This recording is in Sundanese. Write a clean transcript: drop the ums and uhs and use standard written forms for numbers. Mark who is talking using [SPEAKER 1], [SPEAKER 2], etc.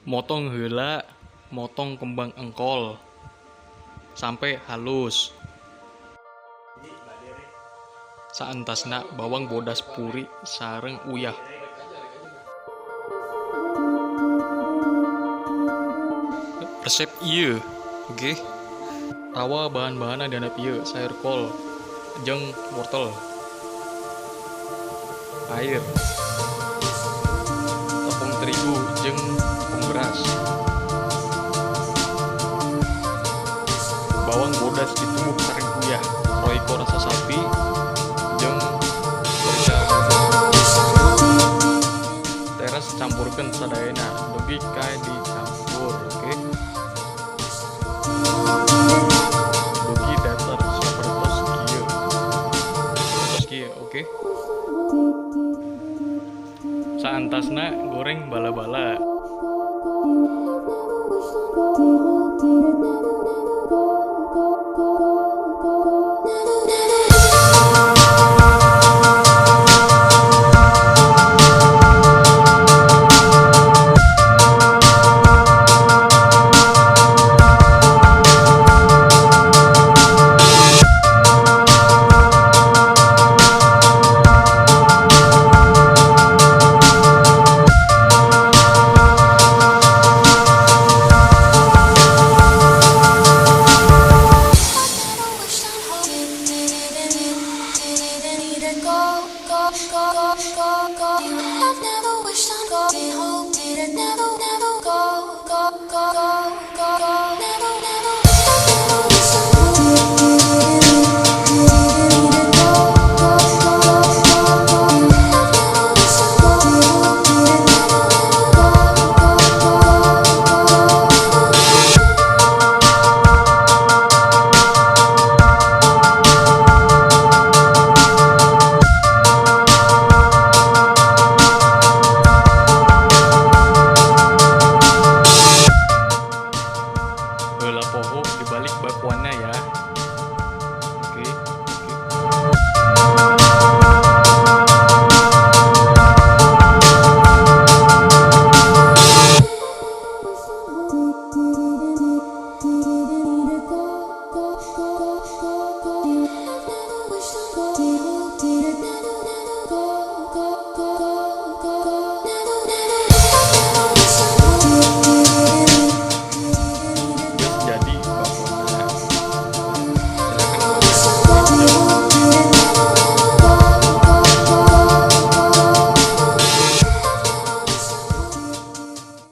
[SPEAKER 1] Motong heula, motong kembang engkol sampai halus. Saentasna bawang bodas puri sareng uyah. Resep ieu, oke. Tawa bahan-bahanna di handap ieu, sayur kol jeung wortel, air, tepung terigu jeung tepung beras. Bawang bodas ditumbuk sareng uyah, Royco rasa sapi jeung merica. Teras campurkeun sadayana dugi ka dicampur, oke. Dugi datar sapertos kieu. Sapertos kieu, oke. Saantasna goreng bala-bala.